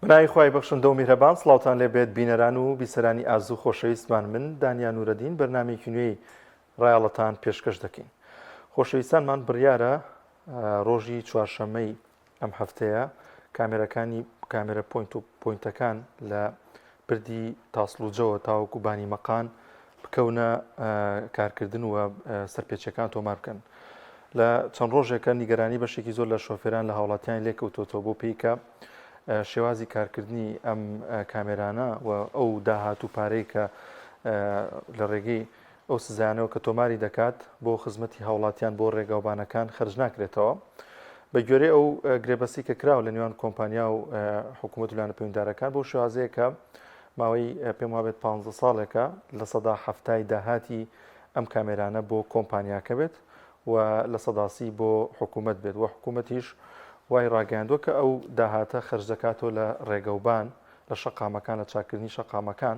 بەناوی خوای بەخشندە و میهرەبان سڵاوتان لێ بێت بینەران و بیسەرانی ئازو و خۆشەویستمان من دانیا نورەدین بەرنامەیەکی نوێی ڕایەڵەتان پێشکەش دەکەین خۆشەویستانمان بڕیارە ڕۆژی چوارشەممەی ئەم هەفتەیە کامێرەکانی کامێرە point و point ەکان لە پردی تاسڵوجەوە تاوەکو بانی مەقان بکەونە کارکردن و سەرپێچەکان تۆمار بکەن. لە چەند ڕۆژێکە نیگەرانی بەشێکی زۆر لە شۆفێران لە هاوڵاتیان لێکەوتۆتەوە بۆ پێی کە شێوازی کارکردنی ئەم کامێرانە و ئەو داهات و پارەی کە لە ڕێگەی ئەو سزایانەوە کە تۆماری دەکات بۆ خزمەتی هاوڵاتیان بۆ ڕێگاوبانەکان خەرج ناکرێتەوە. بە گوێرەی ئەو گرێبەستی کە کراوە لە نێوان کۆمپانیا و حکوومەت و لایەنە پەیوەندیدارەکان بەو شێوازەیە کە ماوەی پێم وابێت پ ساڵێکە 70% داهاتی ئەم کامێرانە بۆ کۆمپانیاکە بێت و 30% بۆ حکوومەت بێت و حکوومەتیش وای ڕاگەیاندووە کە ئەو داهاتە خەرج دەکاتەوە لە ڕێگەوبان لە شەقامەکان لە چاکردنی شەقامەکان.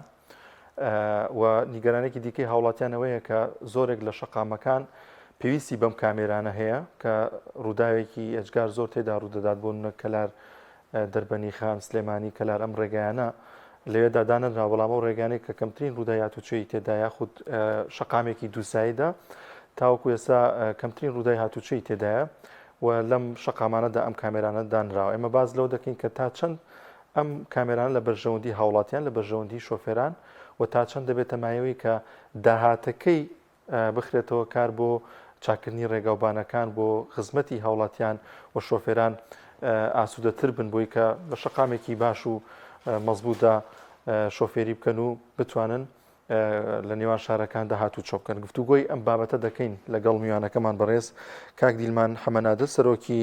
و نیگەرانێکی دیکەی هاوڵاتیان ئەوەیە کە زۆرێک لە شەقامەکان پێویستی بەم کامێرانە هەیە کە ڕووداوێکی ئێجگار زۆر تێدا ڕوودەدات بۆ نمونە کەلار دەربەنی خان سلێمانی کەلار ئەم ڕێگایانە لەوێدا دانەنرا بەڵام ئەو ڕێگانێک کە کەمترین ڕووداوی هاتوچۆی تێدا یاخود شەقامێکی دووسایدا تاوەکو ئێستا کەمترین ڕووداوی هاتوچۆی تێدایە و لەم شەقامانەدا ئەم کامێرانە دانراوە ئێمە باز لەوە دەکەین کە تا چەند ئەم کامێرانە لە بەرژەوەندی هاوڵاتیان، لە بەرژەوەندی شۆفێران و تا چەند دەبێتە مایەوەی کە داهاتەکەی بخرێتەوە کار بۆ چاککردنی ڕێگاوبانەکان بۆ خزمەتی هاوڵاتیان و شۆفێران ئاسوودەتر بن بۆی کە لە شەقامێکی باش و مەزبووتدا شۆفێری بکەن و بتوانن لە نێوان شارەکاندا هاتوچۆ بکەن. گفتوگۆی ئەم بابەتە دەکەین لەگەڵ میوانەکەمان بەڕێز کاک دیلمان حەمەنادر سەرۆکی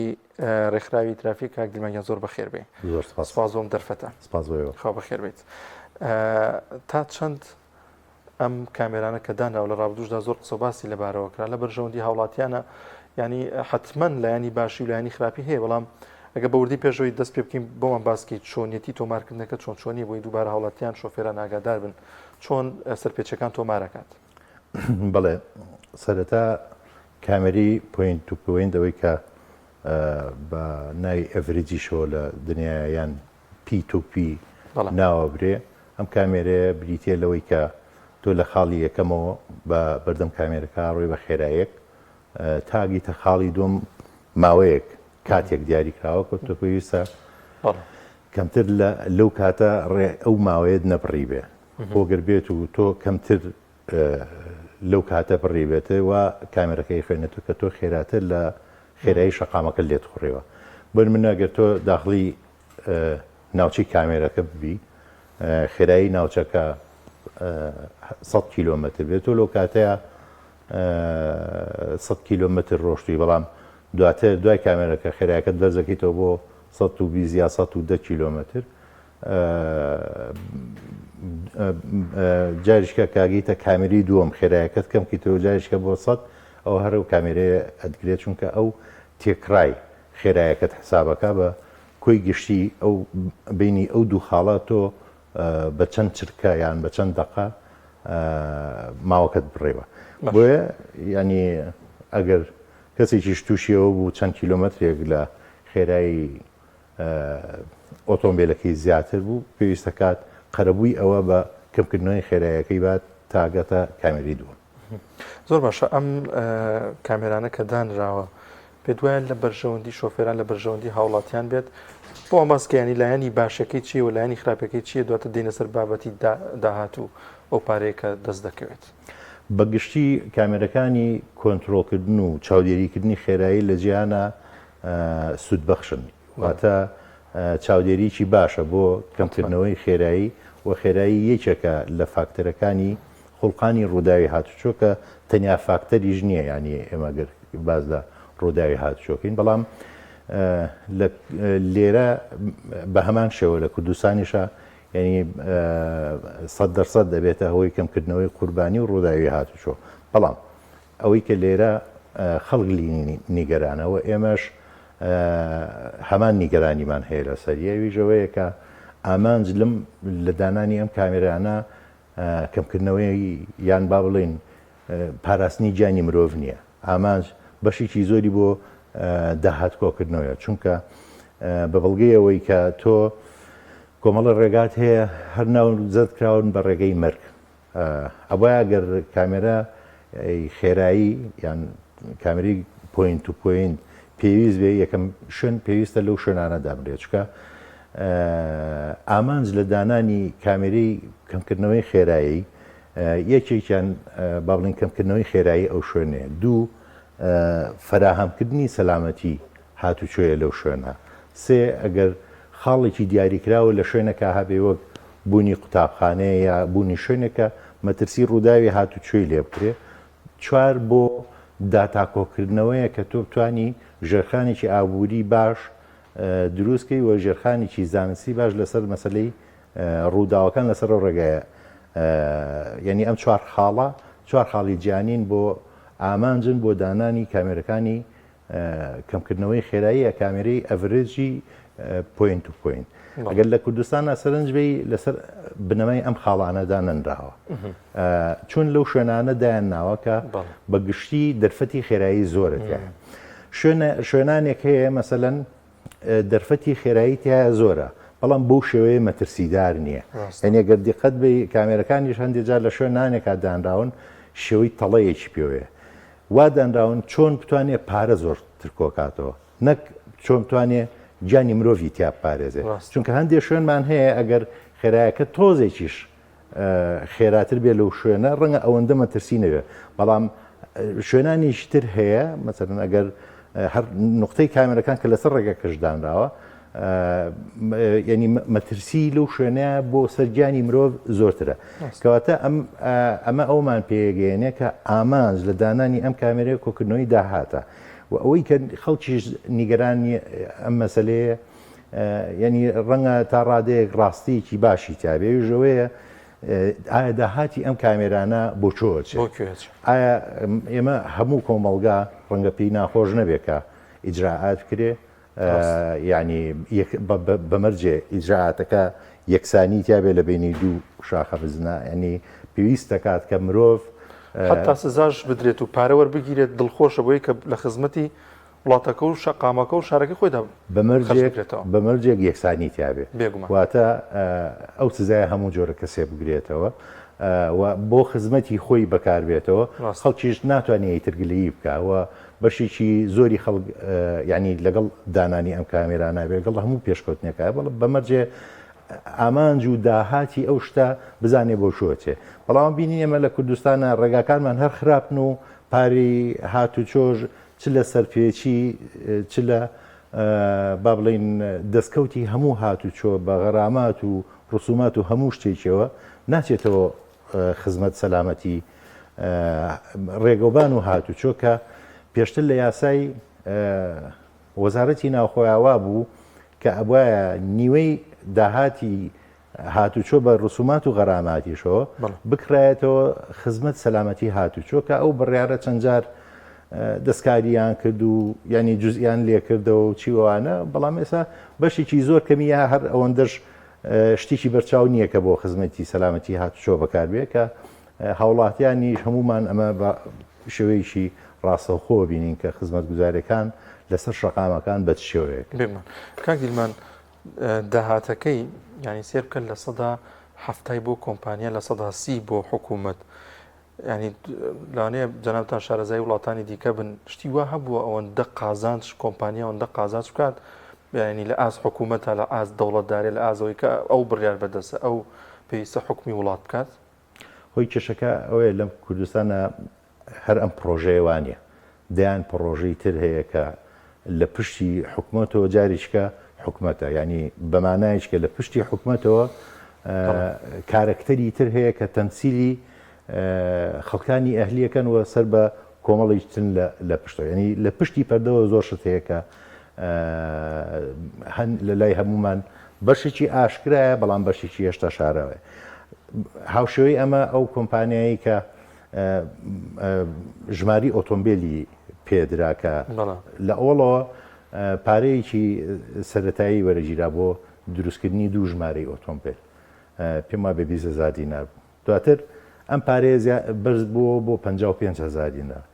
ڕێکخراوی ترافیک. کاک دیلمان گیان زۆر بەخێر بێ. زۆر سپاس. سپاس بۆم دەرفەتە. سپاس بۆ ئێوە. خوا بەخێر بیت. تا چەند ئەم کامێرانە کە دانراوە لە ڕابردووشدا زۆر قسە باسی لەبارەوە کرا لە بەرژەوەندی هاوڵاتیانە ینی حتمما لایەنی باشی و لایەنی خراپی هەیە بەڵام ئەگەر بە وردی پێش ئەوەی دەست پێ بکەین بۆمان باس کەیت چۆنیەتی تۆمارکردنەکە چۆن چۆنیە بۆی دووبارە هاوڵاتیان شۆفێران ئاگادار بن چۆن سەرپێچەکان تۆمارەکات؟ بەڵێ سەرەتا کامێری point to point ئەوەی کە بە ناوی average یشەوە لە دنیایا یان P to P ناوە برێ ئەم کامێرەیە بریتە لەوەی کە تۆ لە خاڵی یەکەمەوە بە بەردەم کامێرەکە ڕۆی بە خێرایەک تا گیتە خاڵی دوم ماوەیەک کاتێک دیاری کراوە کە تۆ پێویستە کەمتر لە لەو کاتە ڕێ ئەو ماوەیەت نەبڕی بێ خۆگەر بێت و تۆ کەمتر لەو کاتە بڕی بێت و کامێرەکەی خوێنێت کە تۆ خێراتر لە خێرایی شەقامەکە لێت خوڕیوە بۆ من ئەگەر تۆ داخلی ناوچەی کامێرەکە ببی خێرایی ناوچەکە 100 کیلۆمەتر بێت تۆ لەو کاتەیە 100 کیلۆمەتر ڕۆشتوی بەڵام دواتر دوای کامێرەکە خێرایەکەت بەرزەکەیتەوە بۆ 120 یا 110 کیلۆمەتر جاریشکە کاگەیتە کامێری دووەم خێرایەکەت کەم کەیتەوە جاریشکە بۆ 100 ئەو هەر ئەو کامێرەیە ئەتگرێت چونکە ئەو تێکڕای خێرایەکەت حسابەکە بە کۆی گشتی ئەو بینی ئەو دوو خاڵە تۆ بە چەند چرکە یان بە چەند دەقە ماوەکەت بڕیوە بۆیە ینی ئەگەر کەسێکیش تووشیەوە بوو چەند کیلۆمەترێک لە خێرایی ئۆتۆمبیلەکەی زیاتر بوو پێویستە کات قەرەبووی ئەوە بە کەمکردنەوەی خێرایەکەی بات تاگەتە کامێری دووەم. زۆر باشە ئەم کامێرانە کە دانراوە پێت وایە لە بەرژەوەندی شۆفێران لە بەرژەوەندی هاوڵاتیان بێت بۆ ئەم باس کە ینی لایەنی باشەکەی چییە و لایەنی خراپەکەی چییە دواتر دێنە سەر بابەتی داهاتوو ئەو پارەیە کە دەست دەکەوێت. بە گشتی کامێرەکانی کۆنترۆڵکردن و چاودێریکردنی خێرایی لە جیهانا سوودبەخشن، واتە چاودێریی باشە بۆ کەمکردنەوەی خێرایی و خێرایی یەکێکە لە فاکتەرەکانی خوڵقانی ڕووداوی هاتوچۆ کە تەنیا فاکتەریش نییە یانی ئێمە گەر باس لە ڕووداوی هاتوچۆکەین بەڵام لە لێرە بە هەمان شێوە لە کوردستانیشە یعنی 100% دەبێتە هۆی کەمکردنەوەی قوربانی و ڕووداوی هاتوچۆ بەڵام ئەوەی کە لێرە خەڵک لی نیگەرانە و ئێمەش هەمان نیگەرانیمان هەیە لەسەری ئەویش ئەوەیە کە ئامانج لەم لە دانانی ئەم کامێرانە کەمکردنەوەی یان با بڵێین پاراستنی گیانی مرۆڤ نییە ئامانج بەشێکی زۆری بۆ داهات کۆکردنەوەیە چونکە بە بەڵگەی ئەوەی کە تۆ کۆمەڵە ڕێگات هەیە هەر ناوزەد کراون بە ڕێگەی مەرگ. ئەبوایە گەر کامێرا خێرایی یان کامێرەی point to point پێویست بێ یەکەم شوێن پێویستە لەو شوێنانە دابنرێت چونکە ئامانج لە دانانی کامێرەی کەمکردنەوەی خێرایی یەکێکیان با بڵێین کەمکردنەوەی خێرایی ئەو شوێنەیە دوو فەراهەمکردنی سەلامەتی هاتوچۆیە لەو شوێنە. سێ، ئەگەر خاڵێکی دیاریکراوە لە شوێنێکا هەبێ وەک بوونی قوتابخانەیە یا بوونی شوێنێکە مەترسی ڕووداوی هاتوچۆی لێ بکرێ. چوار، بۆ داتا کۆکردنەوەیە کە تۆ بتوانی ژێرخانێکی ئابووری باش دروست کەی و ژێرخانێکی زانستی باش لەسەر مەسەلەی ڕووداوەکان لەسەر ئەو ڕێگایە یعنی ئەم چوار خاڵە چوار خاڵی جیانین بۆ ئامانجن بۆ دانانی کامێرەکانی کەمکردنەوەی خێراییە کامێرەی average ی point to point ئەگەر لە کوردستانە سەرنج بی لەسەر بنەمای ئەم خاڵانە دانەنراوە چون لەو شوێنانە دایان ناوە کە بە گشتی دەرفەتی خێرایی زۆرە تیایە شوێنانێک هەیە مەسەلەن دەرفەتی خێرایی تایە زۆرە بەڵام بەو شێوەیە مەترسیدار نییە یعنی گەر دیقەت بی کامێرەکانیش هەندێک جار لە شوێنانێکا دانراون شێوەی تەڵەیەکی پێوەیە وا دانراون چۆن بتوانێ پارە زۆرتر کۆکاتەوە نەک چۆن بتوانێ گیانی مرۆڤی تیا بپارێزێ چونکە هەندێک شوێنمان هەیە ئەگەر خێرایەکە تۆزێکیش خێراتر بێ لەو شوێنە ڕەنگە ئەوەندە مەترسی نەبێ بەڵام شوێنانیش تر هەیە مەسەرن ئەگەر هەر نقطەی کامێرەکان کە لەسەر ڕێگەکەش دانراوە یعنی مەترسی لەو شوێنە بۆ سەر گیانی مرۆڤ زۆرترە کەواتە ئەم ئەمە ئەومان پێگەیەنێ کە ئامانج لە دانانی ئەم کامێرەیە کۆکردنەوەی داهاتە و ئەوەی کە خەڵکیش نیگەرانی ئەم مەسلەیە یعنی ڕەنگە تا ڕادەیەک ڕاستیەکی باشی تیابێ ئەویش ئەوەیە ئایا داهاتی ئەم کامێرانە بۆ چۆ ئەچێ؟ ئایا ئێمە هەموو کۆمەڵگا ڕەنگە پێی ناخۆش نەبێ کە ئیجرائات بکرێ یعنی بە مەرجێ ئیجرائاتەکە یەکسانی تیابێ لە بینی دوو شاخە بزنە ینی پێویست دەکات کە مرۆڤ حتا سزاش بدرێت و پارە وەربگیرێت دڵخۆشە بۆی کە لە خزمەتی وڵاتەکە و شەقامەکە و شارەکەی خۆیدا خەرج بکرێتەوە. بە مەرجێک یەکسانی تیابێ. بێگومان. واتە ئەو سزایە هەموو جۆرە کەسێ بگرێتەوە و بۆ خزمەتی خۆی بەکاربێتەوە، خەڵکیش ناتوانێ ئیتر گلەیی بکا و بەشێکی زۆری خەڵک یانی لەگەڵ دانانی ئەم کامێرانە بێ لەگەڵ هەموو پێشکەوتنێکا بەڵام بە مەرجێ ئامانج و داهاتی ئەو شتە بزانێ بۆ کوێ ئەچێ. بەڵام بینین ئێمە لە کوردستانا ڕێگاکانمان هەر خراپن و پارەی هاتوچۆش چ لە سەرپێچی چ لە با بڵێین دەستکەوتی هەموو هاتوچۆ بە غەرامات و ڕسومات و هەموو شتێکیەوە ناچێتەوە خزمەت سەلامەتی ڕێگەوبان و هاتوچۆ کە پێشتر لە یاسای وەزارەتی ناوخۆیا وابوو کە ئەبوایە نیوەی داهاتی هاتوچۆ بە ڕسومات و غەراماتیشەوە بکرایەتەوە خزمەت سەلامەتی هاتوچۆ کە ئەو بڕیارە چەند جار دەستکاریان کرد و ینی جزئیان لێکردەوە و چیوانە بەڵام ئێستا بەشێکی زۆر کەمی یا هەر ئەوەندەش شتێکی بەرچاو نییە کە بۆ خزمەتی سەلامەتی هاتوچۆ بەکاربێ کە هاوڵاتیانیش هەمومان ئەمە بە شێوەیەکی ڕاستەوخۆ بینین کە خزمەتگوزاریەکان لەسەر شەقامەکان بە چ شێوەیەک. بێگومان کاک دیلمان داهاتەکەی یانی سێر بکەن 70%ی بۆ کۆمپانیا 30% بۆ حکوومەت ینی لەوانەیە جەنابتان شارەزای وڵاتانی دیکە بن شتی وا هەبووە ئەوەندە قازانج کۆمپانیا ئەوەندە قازانج بکات ینی لە ئاست حکوومەتە لە ئاست دەوڵەتدارێ لە ئازەوەی کە ئەو بڕیار بەدەستە ئەو پێویستە حکومی وڵات بکات هۆی کێشەکە ئەوەیە لەم کوردستانە هەر ئەم پڕۆژەیە وا نیە دەیان پڕۆژەی تر هەیە کە لە پشتی حکومەتەوە جارێکیکە حکومەتە یعنی بە مانایەکە لە پشتی حکومەتەوە کارەکتەری تر هەیە کە تەمسیلی خەڵکانی ئەهلیەکەن و سەر بە کۆمەڵی ترن لە پشتەوە یعنی لە پشتی پەردەوە زۆر شت هەیە کە هەن لە لای هەمومان بەشێکی ئاشکرایە بەڵام بەشێکی هێشتا شاراوەیە هاوشێوەی ئەمە ئەو کۆمپانیایی کە ژماری ئۆتۆمبیلی پێدرا کە لە ئەوڵەوە پارەیەکی سەتایی وەرەگیرا بۆ دروستکردنی دوو ژمارەی ئۆتۆمبیل پێم وابێ 20 دینار بوو دواتر ئەم پارەیە بەرز بووە بۆ 55 هزار دینار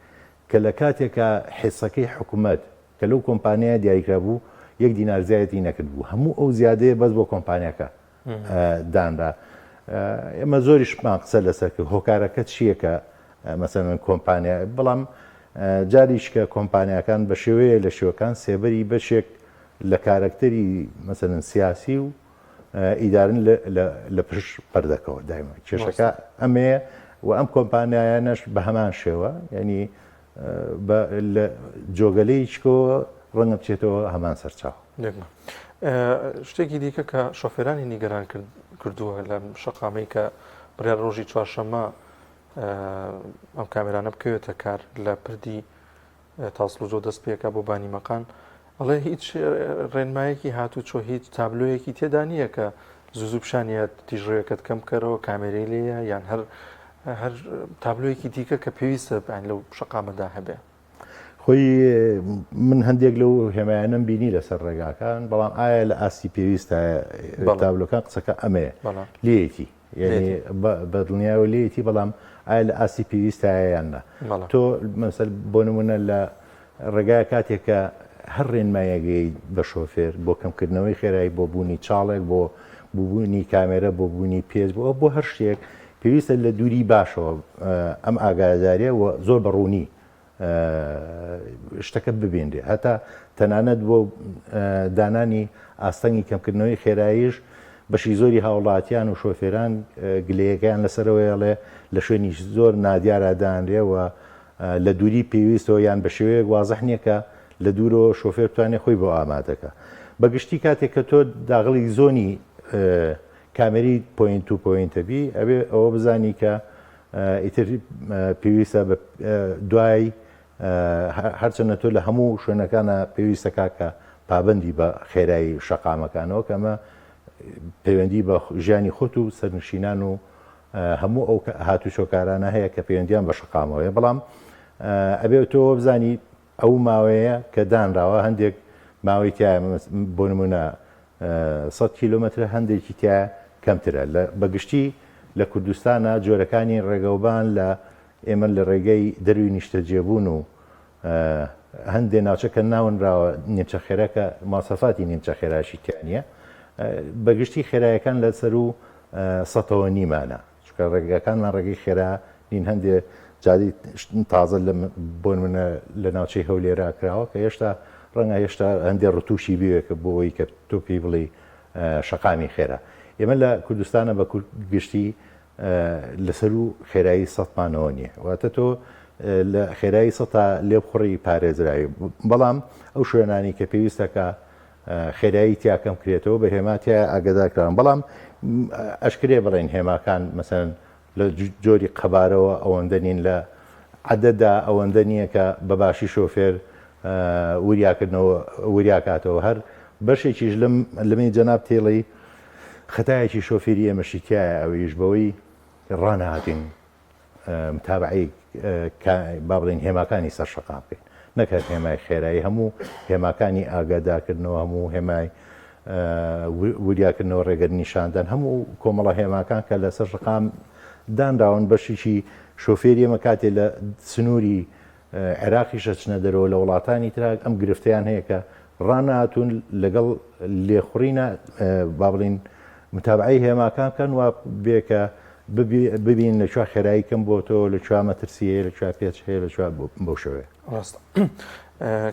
کە لە کاتێکا حیسەکەی حکومەت کە لەو کۆمپانیایە دیاریکرابوو یەک دینار زیادی نەکردبوو هەموو ئەو زیادەیە بەس بۆ کۆمپانیاکە. دانرا. ئێمە زۆریشمان قسە لەسەر کرد هۆکارەکە چییە کە مەسەلەن کۆمپانیا بەڵام جاریش کە کۆمپانیاکان بە شێوەیە لە شێوەکان سێبەری بەشێک لە کارەکتەری مەسەلەن سیاسی و ئیدارن لە پشت پەردەکەوە دایمە کێشەکە ئەمەیە و ئەم کۆمپانیایانەش بە هەمان شێوە ینی لە جۆگەلەیەکەوە ڕەنگە بچێتەوە هەمان سەرچاو. شتێکی دیکە کە شۆفێرانی نیگەران کردووە لە شەقامەی کە بڕیار ڕۆژی چوارشەممە ئەم کامێرانە بکەوێتە کار لە پردی تاسڵوجۆ دەست پێکا بۆ بانی مەقان ئەڵێ هیچ ڕێنمایەکی هاتوچۆ هیچ تابلۆیەکی تێدا نییە کە زوو زوو پیشانیە تیژڕێکەت کەم بکەرەوە کامێرەی لێیە یان هەر هەر تابلۆیەکی دیکە کە پێویستە بان لەو شەقامەدا هەبێ. خۆی من هەندێک لەو هێمایانەم بینی لەسەر ڕێگاکان بەڵام ئایا لە ئاستی پێویستە تابلۆکان قسەکە ئەمەیە لێیەتی یعنی بە دڵنیایەوە لێیەتی بەڵام ئایا لە ئاستی پێویستایە یان نا تۆ مەسەل بۆ نمونە لە ڕێگای کاتێک کە هەر ڕێنمایەگەی بە شۆفێر بۆ کەمکردنەوەی خێرایی بۆ بوونی چاڵێک بۆ بوونی کامێرە بۆ بوونی پێچ بۆ بۆ هەر شتێک پێویستە لە دووری باشەوە ئەم ئاگاداریە و زۆر بە ڕوونی شتەکە ببینرێ هەتا تەنانەت بۆ دانانی ئاستەنگی کەمکردنەوەی خێراییش بەشی زۆری هاوڵاتیان و شۆفێران گلەیەکەیان لەسەرەوەی ئەڵێ لە شوێنی زۆر نادیارا دانرێ و لە دووری پێویستەوە یان بە شێوەیەک وازح نییە کە لە دوورەوە شۆفێر بتوانێت خۆی بۆ ئامادەکە بە گشتی کاتێک کە تۆ داغڵی زۆنی کامێری point to point ە بی ئەبێ ئەوە بزانی کە ئیتر پێویستە بە دوای هەرچەندە تۆ لە هەموو شوێنەکانە پێویستە کاکە پابندی بە خێرایی شەقامەکانەوە کە ئەمە پەیوەندی بە ژیانی خۆت و سەرنشینان و هەموو ئەو هاتوچۆکارانە هەیە کە پەیوەندیان بە شەقامەوەیە بەڵام ئەبێ تۆ بزانی ئەو ماوەیە کە دانراوە هەندێک ماوەی تایە بۆ نمونە سەد کیلۆمەترە هەندێکی تیا کەمترە لە بە گشتی لە کوردستانا جۆرەکانی ڕێگەوبان لە ئێمە لە ڕێگەی دەروی نیشتەجێبوون و هەندێ ناوچە کە ناونراوە نیمچە خێرا کە ماسەفاتی نیمچە خێراشی تیا نییە بە گشتی خێرایەکان لە سەرو سەتەوە نیمانە چونکە ڕێگاکانمان ڕێگەی خێرا نین هەندێ جادەی تازە لە بۆ نمونە لە ناوچەی هەولێرا کراوە کە هێشتا ڕەنگە هێشتا هەندێ ڕتوشی بوێ کە بۆ ئەوەی کە تۆ پێی بڵێی شەقامی خێرا ئێمە لە کوردستانە بە گشتی لەسەر و خێرایی سەدمانەوە نییە واتە تۆ لە خێرایی سەتا لێبخوڕی پارێزراوی بەڵام ئەو شوێنانی کە پێویستەکە خێرایی تیا کەم کرێتەوە بە هێما تیا ئاگادار کراون بەڵام ئەشکرێ بڵێن هێماکان مەسەن لە جۆری قەبارەوە ئەوەندە نین لە عەدەدا ئەوەندە نییە کە بە باشی شۆفێر وریاکردنەوە وریاکاتەوە هەر بەشێکیش لەم لەمەی جەناب تێڵی خەتایەکی شۆفێری ئێمەشی تایە ئەویش بەوەی ڕانەهاتین متابعەی با بڵێین هێماکانی سەر شەقام بکەین نەک هەر هێمای خێرایی هەموو هێماکانی ئاگادارکردنەوە هەموو هێمای وریاکردنەوە ڕێگەر نیشاندان هەموو کۆمەڵە هێماکان کە لەسەر شەقام دانراون بەشێکی شۆفێری ئێمە کاتێ لە سنووری عێراقیش ئەچنە دەرەوە لە وڵاتانی ترا ئەم گرفتەیان هەیە کە ڕاناتون لەگەڵ لێخوڕینە با بڵین متابعەی هێماکان بکەن وا بێ کە ببین لە کوێ خێرایی کەم بۆتەوە لە کوێ مەترسی هەیە لە کوێ پێچ هەیە لە کوێ بەو شێوەیە. ڕاستە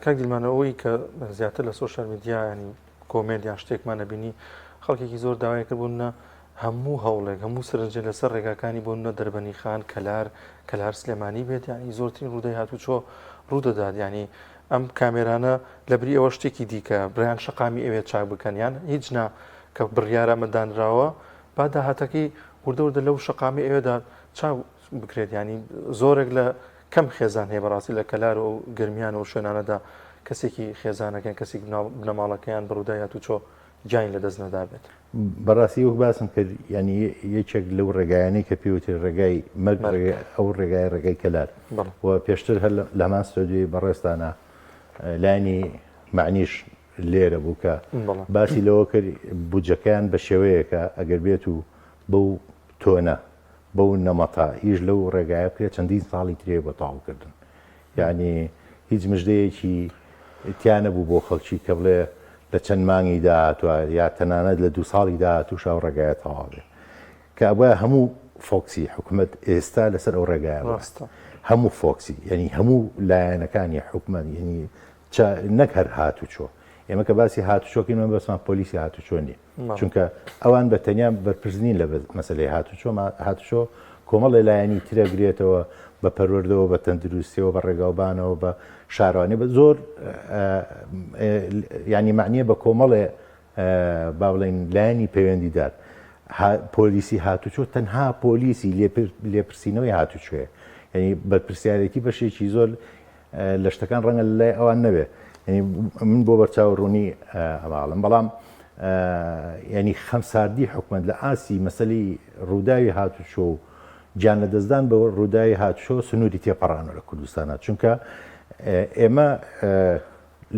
کاک دیلمان ئەوەی کە زیاتر لە سۆشیال میدیا ینی comment یان شتێکمان نەبینی خەڵکێکی زۆر داوای کرد بوون هەموو هەوڵێک هەموو سەرنجێ لەسەر ڕێگاکانی بۆ نە دەربەنی خان کەلار کەلار سلێمانی بێت یعنی زۆرترین ڕوودای هاتوچۆ ڕوودەدات یعنی ئەم کامێرانە لەبری ئەوە شتێکی دیکە بریان شەقامی ئەوێ چاک بکەن یان هیچ نا کە بڕیارە ئەمە دانراوە با داهاتەکەی وردە وردە لەو شەقامی ئەوێدا چاک بکرێت ینی زۆرێک لە کەم خێزان هەیە بەڕاستی لە کەلار و گەرمیان و شوێنانەدا کەسێکی خێزانەکەن کەسێک بنەماڵەکەیان بڕوودای هاتوچۆ گیانی لەدەست نەدابێت. بەڕاستی وەک باسم کرد یانی یەکێک لەو ڕێگایانەی کە پێوترێ ڕێگای مەرگ ئەو ڕێگای ڕێگای کەلار و پێشتر هەر لە هەمان ستۆدیۆی بەڕێزتانە لایەنی مەعنیش لێرە بوو کە باسی لەوە کرد بودجەکەیان بە شێوەیەکە ئەگەر بێت و بەو تۆنە بەو نەمەتە ئیش لەو ڕێگایە بکرێت چەندین ساڵی ترێ بۆ تەواوکردن یعنی هیچ مژدەیەکی تیا نەبوو بۆ خەڵکی کە بڵێ لە چەند مانگی داهاتوە یا تەنانەت لە دوو ساڵی داهاتووشا ئەو ڕێگایە تەواو بێ کە ئەبوایە هەموو فۆکسی حکومەت ئێستا لەسەر ئەو ڕێگایە بوایە. ڕاستە. هەموو فۆکسی یعنی هەموو لایەنەکانی حکومەت یعنی چ نەک هەر هاتوچۆ ئێمە کە باسی هاتوچۆکەین مەبەستمان پۆلیسی هاتوچۆ نییە چونکە ئەوان بە تەنیا بەرپرس نین لە مەسلەی هاتوچۆ هاتوچۆ کۆمەڵێ لایەنی ترە گرێتەوە بە پەروەردەوە بە تەندروستیەوە بە ڕێگاوبانەوە بە شارەوانی بە زۆر ینی معنیە بە کۆمەڵێ با بڵێن لایەنی پەیوەندیدار پۆلیسی هاتوچۆ تەنها پۆلیسی لێپرسینەوەی هاتوچۆیە یعنی بەرپرسیارێتی بەشێکی زۆر لە شتەکان ڕەنگە لە لای ئەوان نەبێ یعنی من بۆ بەرچاو ڕوونی ئەماڵم بەڵام ینی خەمساردی حکومت لە ئاسی مەسلی ڕووداوی هاتوچۆ و گیان لەدەستدان بە ڕووداوی هاتوچۆ سنووری تێپەڕانە لە کوردستانە چونکە ئێمە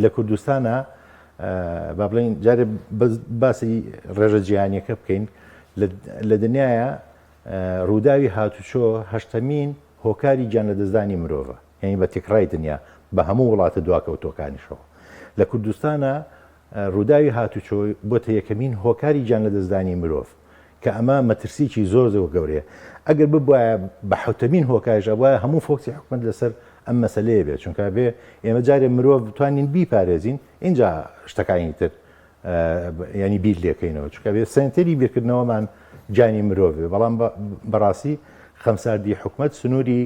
لە کوردستانە با بڵین جارێ باسی ڕێژە جیهانیەکە بکەین لە دنیاە ڕووداوی هاتوچۆ هەشتەمین هۆکاری گیانلەدەستدانی مرۆڤە، یانی بە تێکڕای دنیا، بە هەموو وڵاتە دواکەوتووەکانیشەوە. لە کوردستانا ڕووداوی هاتوچۆ بۆتە یەکەمین هۆکاری گیانلەدەستدانی مرۆڤ، کە ئەمە مەترسییەکی زۆر زۆر گەورەیە. ئەگەر ببوایە بە حەوتەمین هۆکاریش ئەبوایە هەموو فۆکسی حکومەت لەسەر ئەم مەسەلەیە بێت، چونکە ئەبێ ئێمە جارێ مرۆڤ بتوانین بیپارێزین ئینجا شتەکانی تر ینی بیر لێکەینەوە چونکە بێ سێنتەری بیرکردنەوەمان گیانی مرۆڤ بێ بەڵام بەڕاستی خەمساردی حکومت سنووری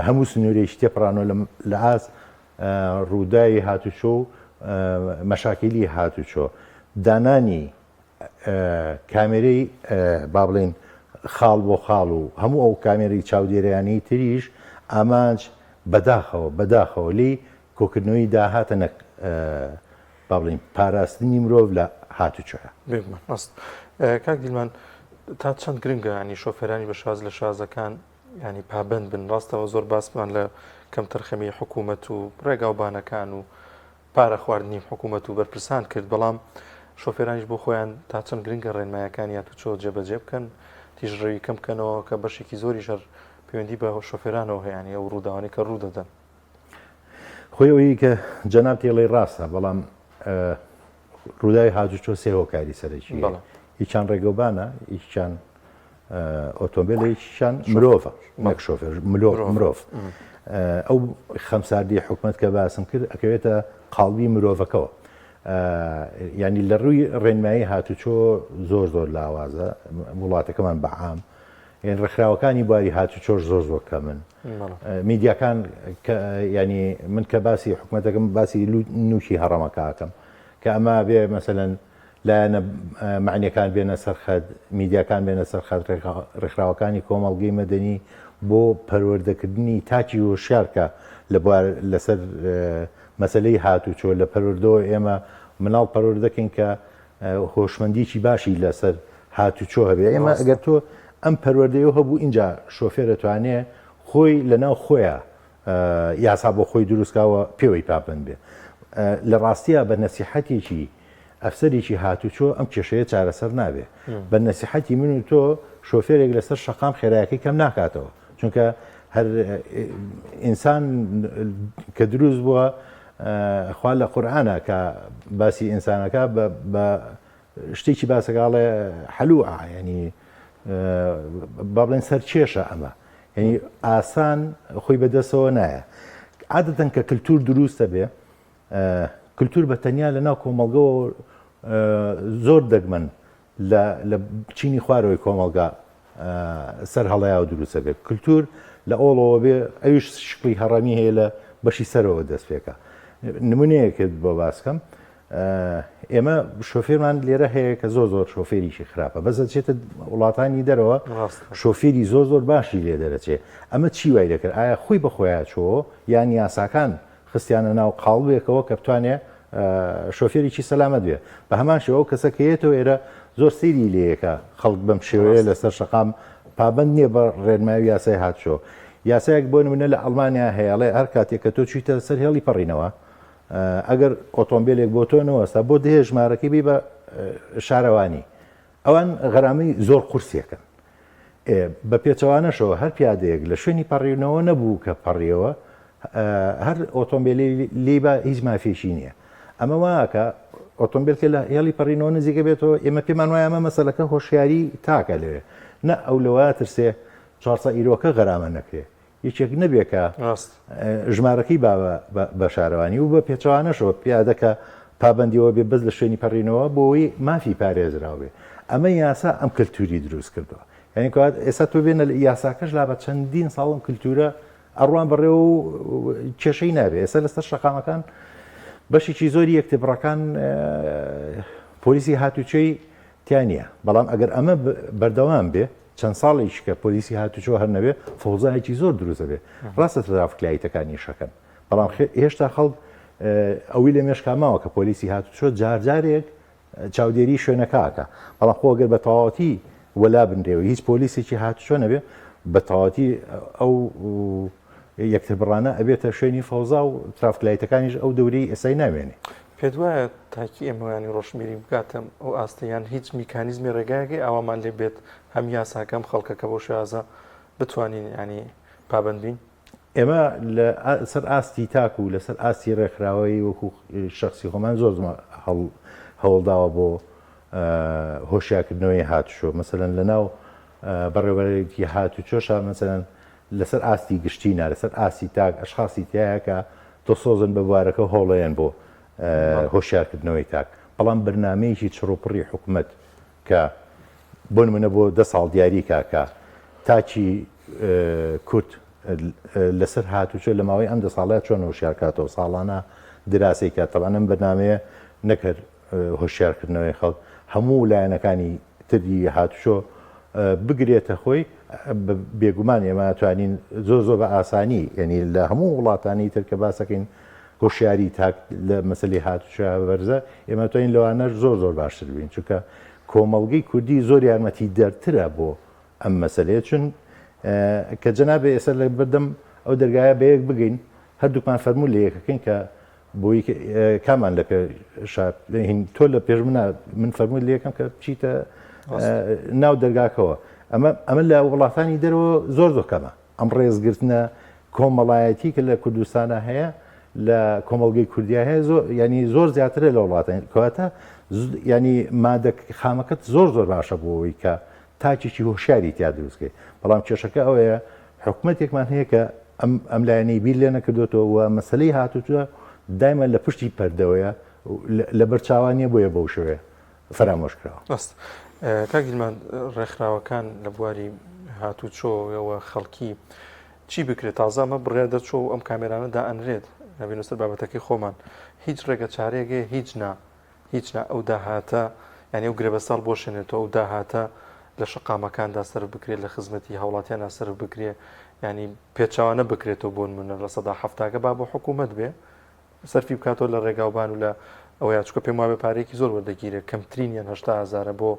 هەموو سنوورێکی تێپڕانەوە لە ئاست ڕووداوی هاتوچۆ و مەشاکیلی هاتوچۆ دانانی کامێرەی با بڵێن خاڵ بۆ خاڵ و هەموو ئەو کامێرەی چاودێریانەی تریش ئامانج بەداخەوە بەداخەوە لی کۆکردنەوەی داهاتە نەک با بڵێین پاراستنی مرۆڤ لە هاتوچۆیە. بێگومان ڕاست. کاک دیلمان تا چەند گرنگە ینی شۆفێرانی بە شاز لە شازەکان ینی پابند بن ڕاستەوە زۆر باسمان لە کەمتەرخەمی حکوومەت و ڕێگاوبانەکان و پارە خواردنی حکوومەت و بەرپرسان کرد بەڵام شۆفێرانیش بۆ خۆیان تا چەند گرنگە ڕێنمایەکانی هاتوچۆ جێبەجێ بکەن تیژڕەوی کەم بکەنەوە کە بەشێکی زۆریش هەر پەیوەندی بە شۆفێرانەوە هەیە ینی ئەو ڕووداوانەی کە ڕوو دەدەن. خۆی ئەوەی کە جەناب تێڵی ڕاستە بەڵام ڕووداوی هاتوچۆ سێ هۆکاری سەرەکی هیچیان ڕێگەوبانە هیچیان ئۆتۆمبیل هیچیان مرۆڤە نەک شۆفێر مرۆڤ ئەو خەمساردی حکومت کە باسم کرد ئەکەوێتە قاڵبی مرۆڤەکەوە ینی لە ڕووی ڕێنمایی هاتوچۆ زۆر زۆر لاوازە وڵاتەکەمان بەعام یانی ڕێکخراوەکانی بواری هاتوچۆش زۆر زۆر کەمن میدیاکان ینی من کە باسی حکومەتەکەم باسی نوکی هەڕەمەکەکەم کە ئەمە بێ مەسەەن لایەنە معنیەکان بێنە سەرخەت میدیاکان بێنە سەرخەت ڕێکخراوەکانی کۆمەڵگەی مەدەنی بۆ پەروەردەکردنی تاکی هۆشیارکە لە بوار لەسەر مەسلەی هاتوچۆ لە پەروەردەوە ئێمە مناڵ پەروەردەکەین کە هۆشمەندیی باشی لەسەر هاتوچۆ هەبێ ئێمە ئەگەر تۆ ئەم پەروەردەیە هەبوو ئینجا شۆفێر ئەتوانێ خۆی لەناو خۆیان یاسا بۆ خۆی دروستکاوە پێوەی پابند بێ لە ڕاستیە بە نەسیحەتێکی ئەفسەرێکی هاتوچۆ ئەم کێشەیە چارەسەر نابێ بە نەسیحەتی من و تۆ شۆفێرێک لەسەر شەقام خێراکەی کەم ناکاتەوە چونکە هەر ئینسان کە دروست بووە خوا لە قورئانا کە باسی ئینسانەکە بە شتێکی باسەکەڵێ حەلوعە ینی با بڵێن سەرکێشە ئەمە یعنی ئاسان خۆی بەدەستەوە نایە عادەتەن کە کللتور دروستە بێ کللتور بە تەنیا لە ناو کۆمەڵگەوە زۆر دەگمەن لە لە چینی خوارەوەی کۆمەڵگا سەر هەڵەیا و دروست ئەبێ. کلتور لە ئۆڵەوە بێ ئەویش شکڵی هەڕەمی هەیە لە بەشی سەرەوە دەست پێکا. نمونەیەکت بۆ باس کەم ئێمە شۆفێرمان لێرە هەیە کە زۆر زۆر شۆفێریی خراپە بەس دەچێتە وڵاتانی دەرەوە شۆفێری زۆر زۆر باشی لێ دەرەچێ ئەمە چی وای دەکرد ئایا خۆی بە خۆیان چۆ یان یاساکان خستیانە ناو قاڵبێکەوە کە بتوانێ شۆفێرێکی سەلامەت بێ. بە هەمان شێوە ئەو کەسە کە یەتەوە ئێرە زۆر سەیری لێیەکە خەڵک بەم شێوەیە لەسەر شەقام پابەند نییە بە ڕێنمایی و یاسای هاتوچۆ. یاسایەک بۆ نمونە لە ئەڵمانیا هەیە ئەڵێ هەر کاتێک کە تۆ چوویتە سەر هێڵی پەڕینەوە ئەگەر ئۆتۆمبیلێک بۆ تۆ نەوەستا بۆ دەیە ژمارەکەی بی بە شارەوانی ئەوان غەرامەی زۆر قورسیەکەن. ئێ بە پێچەوانەشەوە هەر پیادەیەک لە شوێنی پەڕینەوە نەبوو کە پەڕیەوە هەر ئۆتۆمبیلی لێی با هیچ مافێکی نییە. ئەمە وا ئەکا ئۆتۆمبیل کە لە هێڵی پەڕینەوە نزیکە بێتەوە ئێمە پێمان وایە ئەمە مەسەلەکە هۆشیاری تاکە لەوێ نە ئەو لەوە ترسێ 400 ئیرۆکە غەرامە نەکرێ یەکێک نەبێ کە ژمارەکەی با بە شارەوانی و بە پێچەوانەشەوە پیادە کە پابەندیەوە بێ بەس لە شوێنی پەڕینەوە بۆی مافی پارێزراو بێ ئەمە یاسا ئەم کللتوری دروست کردووە یعنی کات ئێستا تۆ بێنە لە یاساکەش لا بە چەندین ساڵم کللتورە ئەڕوان بەڕێ و کێشەی نابێ ئێستا لەسەر شەقامەکان بەشێکی زۆری یەکتبڕەکان پۆلیسی هاتوچۆی تیا نییە بەڵام ئەگەر ئەمە بەردەوام بێ چەند ساڵێکی کە پۆلیسی هاتوچۆ هەر نەبێ فەوزایەکی زۆر دروست دەبێ ڕاستە ترافک لایتەکان ئیشەکەن بەڵام هێشتا خەڵک ئەوی لە مێشکا ماوە کە پۆلیسی هاتوچۆ جارجارێک چاودێری شوێنەکە ئەکا بەڵام خۆ گەر بە تەواوەتی وەلا بنرێ و هیچ پۆلیسێکی هاتوچۆ نەبێ بە تەواوەتی ئەو یەکتر بڕانە ئەبێتە شوێنی فەوزا و ترافک لایتەکانیش ئەو دەورەی ئێسای نامێنێ. پێت وایە تاکی ئێمە یانی ڕۆشنبیری بگاتە ئەو ئاستە یان هیچ میکانیزمی ڕێگایەکەی ئاوامان لێ بێت هەم یاساکە هەم خەڵکەکە بەو شێوازە بتوانین یانی پابەند بین؟ ئێمە لە سەر ئاستی تاک و لەسەر ئاستی ڕێکخراوەی وەکو شخصی خۆمان زۆر هەوڵداوە بۆ هۆشیارکردنەوەی هاتوچۆ مەسەلەن لەناو بەڕێوەبەرێتی هاتوچۆشا مەسەلەن لەسەر ئاستی گشتی نا لەسەر ئاستی تاک ئەشخاصی تایە کە دڵسۆزن بە بوارەکە و هەوڵەیەن بۆ هۆشیارکردنەوەی تاک بەڵام بەرنامەیەکی چڕوپڕی حکومەت کە بۆ نمونە بۆ دە ساڵ دیاری کا کە تاکی کورد لەسەر هاتوچۆ لە ماوەی ئەم دە ساڵەیە چۆن هۆشیار کاتەوە ساڵانە دراسەی کات تەبعەن ئەم بەرنامەیە نەکەر هۆشیارکردنەوەی خەڵک هەموو لایەنەکانی تری هاتوچۆ بگرێتە خۆی بێگومان ئێمە توانین زۆر زۆر بە ئاسانی یعنی لە هەموو وڵاتانی تر کە باسەکەین هۆشیاری تاک لە مەسلی هاتوچۆ بەرزە ئێمە توانین لەوانەش زۆر زۆر باشتر بین چونکە کۆمەڵگەی کوردی زۆر یارمەتی دەرترە بۆ ئەم مەسلەیە چون کە جەنابێ ئێستا لە بەردەم ئەو دەرگایە بەیەک بگەین هەردووکمان فەرموو لە یەکەکەین کە بۆی کامان لە پێشا تۆ لە پێش منە من فەرمووی لە یەکەم کە بچیتە ناو دەرگاکەوە ئەمە ئەمە لە وڵاتانی دەرەوە زۆر زۆر کەمە ئەم ڕێزگرتنە کۆمەڵایەتی کە لە کوردستانە هەیە لە کۆمەڵگەی کوردیا هەیە زۆر ینی زۆر زیاترە لە وڵاتان کەواتە ینی مادە خامەکەت زۆر زۆر باشە بۆ ئەوەی کە تاکێکی هۆشیاری تیا دروستکەی بەڵام کێشەکە ئەوەیە حکومەتێکمان هەیە کە ئەم ئەم لایەنەی بیر لێ نەکردوێتەوە و مەسلەی هاتوچوە دایمە لە پشتی پەردەوەیە لەبەر چاوان نیە بۆیە بەو شێوەیە فەرامۆش کراوە. ڕاست کاک دیلمان ڕێکخراوەکان لە بواری هاتوچۆەوە خەڵکی چی بکرێت تازە ئەمە بڕیار دەرچووە و ئەم کامێرانە دائەنرێت نەبینە سەر بابەتەکەی خۆمان هیچ ڕێگە چارەیەک هەیە هیچ نا هیچ نا ئەو داهاتە یانی ئەو گرێبەستە هەڵبوەشێنێتەوە ئەو داهاتە لە شەقامەکاندا سەرف بکرێت لە خزمەتی هاوڵاتیاندا سەرف بکرێ ینی پێچوانە بکرێتەوە بۆ نمونە لە سەدا هەفتاکە با بۆ حکوومەت بێ سەرفی بکاتەوە لە ڕێگاوبان و لە ئەوەیە چکە پێم وابێ پارێکی زۆر وەردەگیرێت کەمترینیان 80 هزارە بۆ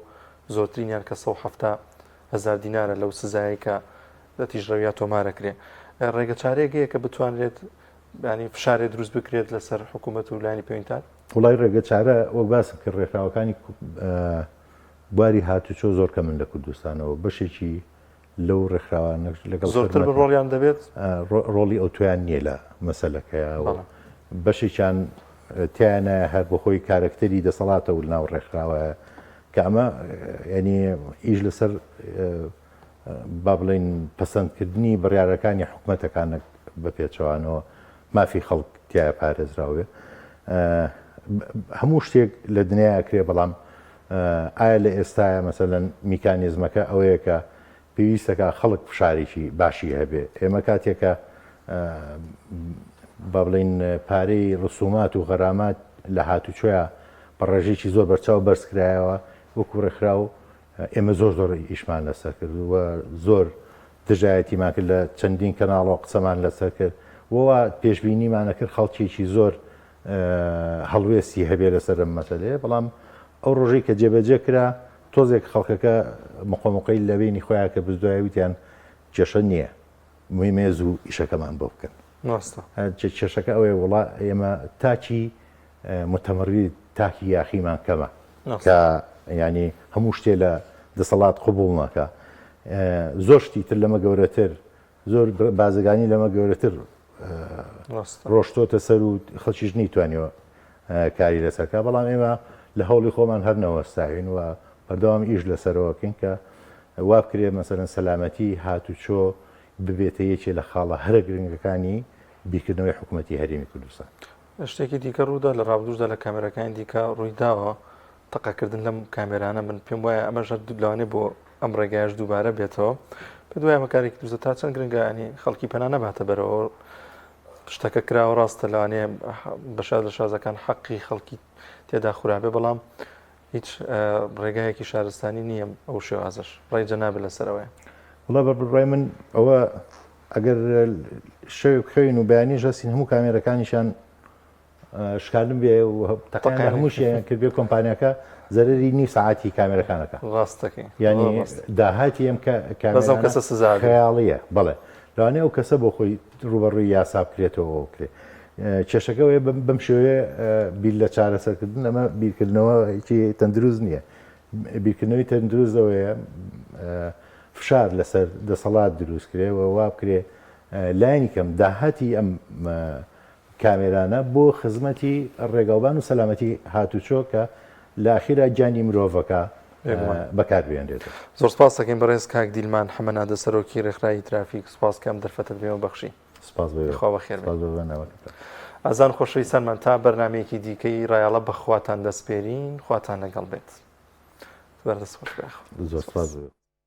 زۆرترینیان کە 170 هزار دینارە لەو سزایە کە لە تیژڕەویا تۆمارەکرێ ڕێگە چارێک هەیە کە بتوانرێت ینی فشارێ دروست بکرێت لەسەر حکوومەت و لایەنی پەیوەندیدار؟ وڵای ڕێگە چارە وەک باسم کرد ڕێکخراوەکانی بواری هاتوچۆ زۆر کەمن لە کوردستانەوە بەشێکی لەو ڕێکخراوانە لەگەڵ زۆرتر بن ڕۆڵیان دەبێت؟ ڕۆڵی ئەوتۆیان نییە لە مەسەلەکەیا و بەشێکیان تیایانە هەر بەخۆی کارەکتەری دەسەڵاتە و ناو ڕێکخراوە کە ئەمە ینی ئیش لەسەر با بڵێین پەسەندکردنی بڕیارەکانی حکومەتەکان نەک بە پێچەوانەوە مافی خەڵک تیایا پارێزراو بێ. هەموو شتێک لە دنیا ئەکرێ بەڵام ئایا لە ئێستایا مەسەلەن میکانیزمەکە ئەوەیە کە پێویستەکە خەڵک فشارێکی باشی هەبێ ئێمە کاتێکە با بڵین پارەی ڕسومات و غەرامات لە هاتوچۆیا بە ڕێژەیەکی زۆر بەرچاو بەرزکرایەوە وەکو ڕێکخراو ئێمە زۆر زۆر ئیشمان لەسەر کرد و زۆر دژایەتیمان کرد لە چەندین کەناڵەوە قسەمان لەسەر کرد و وا پێشبینیمان ئەکرد خەڵکێکی زۆر هەڵوێستی هەبێ لەسەر ئەم مەسەلەیە بەڵام ئەو ڕۆژەی کە جێبەجێ کرا تۆزێک خەڵکەکە مقۆمقەی لە بینی خۆیان کە بزدوایە وتیان کێشە نییە مهمەیە زوو ئیشەکەمان بۆ بکەن ڕاستە کێشەکە ئەوەیە وڵا ئێمە تاکی متمرد تاکی یاخیمان کەمە کە ینی هەموو شتێ لە دەسەڵات قوبوڵ ناکە زۆر شتی تر لەمە گەورەتر زۆر بازرگانی لەمە گەورەتر ڕۆشتۆتە سەر و خەڵکیش نەیتوانیوە کاری لەسەرکە بەڵام ئێمە لە هەوڵی خۆمان هەر نەوەستاوین و بەردەوام ئیش لەسەرەوەکەین کە وا بکرێ مەسەلەن سەلامەتی هاتوچۆ ببێتە یەکێ لە خاڵە هەرە گرنگەکانی بیرکردنەوەی حکوومەتی هەرێمی کوردستان. شتێکی دیکە ڕوودا لە ڕابردووشدا لە کامێراکانی دیکە ڕووی داوە تەقەکردن لەم کامێرانە من پێم وایە ئەمەش هەر لەوانەیە بۆ ئەم ڕێگایش دووبارە بێتەوە پێ دوای ئەمە کارێکی دروستە تا چەند گرنگە ینی خەڵکی پەنا نەباتە بەرەوە شتەکە کراوە ڕاستە لەوانەیە بە شاز لە شازەکان حەقی خەڵکی تێدا خورابێ بەڵام هیچ ڕێگایەکی شارستانی نییە ئەو شێوازش ڕای جەنابت لەسەرەوەیە. وڵا بە بڕوای من ئەوە ئەگەر شەوێک بخەوین و بەیانیش هەستین هەموو کامێرەکانیشان شکاندن بێ و تەقیان هەمووشیان کرد بێ کۆمپانیاکە زەرەری نیو سەعاتی کامێرەکانەکە ڕاستەکەی یعنی داهاتی ئەم کامێرە کەسە سزا خەیاڵیە بەڵێ لەوانەیە ئەو کەسە بۆ خۆی ڕوبەڕووی یاسا بکرێتەوە بکرێ کێشەکە وەیە بەم شێوەیە بیر لە چارەسەرکردن ئەمە بیرکردنەوەیەکی تەندروست نییە بیرکردنەوەی تەندروست ئەوەیە فشار لەسەر دەسەڵات دروست کرێ و وا بکرێ لایەنی کەم داهاتی ئەم کامێرانە بۆ خزمەتی ڕێگاوبان و سەلامەتی هاتوچۆ کە لە ئەخیرا گیانی مرۆڤەکە بەکار بێنرێت. زۆر سپاس دەکەین بەڕێز کاک دیلمان حەمەنادە سەرۆکی ڕێکخراوی ترافیک سپاس کە ئەم دەرفەتەت بێمە بەخشی. سپاس بۆ خوا بەخێر بێت. ئازان خۆشەویستانمان تا بەرنمەیەکی دیکەی ڕایەڵە بەخواتان دەسپێرین خواتان لەگەڵ بێت. بەردەست خۆش بێ. زۆر سپاس.